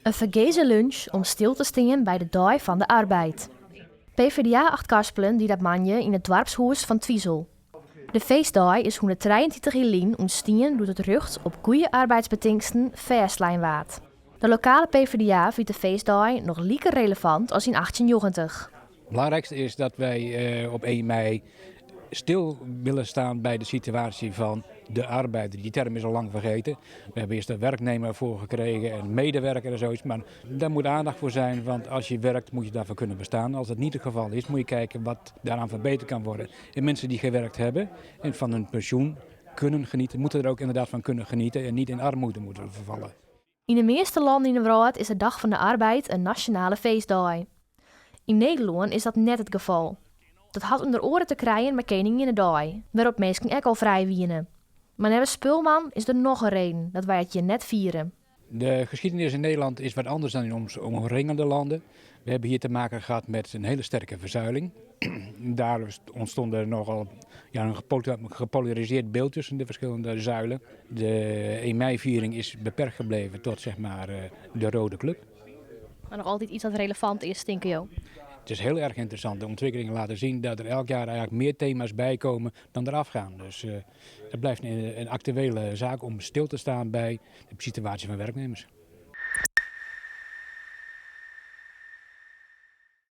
In fergeze lunsj om stil te stean by de Dei fan de Arbeid. PvdA Achtkarspelen die dat moandei yn it doarpshûs fan Twizel. De feestdei is 133 jier lyn ûntstien doe't it rjocht op goede arbeidsbetingsten fêstlein waard. De lokale PvdA fynt de feestdei noch like relevant as yn 1890. Het belangrijkste is dat wij op 1 mei stil willen staan bij de situatie van de arbeider. Die term is al lang vergeten. We hebben eerst de werknemer voor gekregen en medewerker en zoiets. Maar daar moet aandacht voor zijn, want als je werkt moet je daarvoor kunnen bestaan. Als dat niet het geval is, moet je kijken wat daaraan verbeterd kan worden. En mensen die gewerkt hebben en van hun pensioen kunnen genieten, moeten er ook inderdaad van kunnen genieten en niet in armoede moeten vervallen. Yn de measte lannen yn de wrâld is de Dag fan de Arbeid in nasjonale feestdei. Yn Nederlân is dat net it gefal. Dat hat ûnder oare te krijen mei Keninginnedei, wêrop't minsken ek al frij wiene. Mar neffens Speulman is der noch in reden dat wy it hjir net fiere. De geschiedenis in Nederland is wat anders dan in ons omringende landen. We hebben hier te maken gehad met een hele sterke verzuiling. Daar ontstond er nogal, ja, een gepolariseerd beeld tussen de verschillende zuilen. De 1 mei-viering is beperkt gebleven tot, zeg maar, de Rode Club. Mar noch altyd yts dat relevant is, tinke jo? Het is heel erg interessant. De ontwikkelingen laten zien dat er elk jaar eigenlijk meer thema's bij komen dan eraf gaan. Dus het blijft een actuele zaak om stil te staan bij de situatie van werknemers.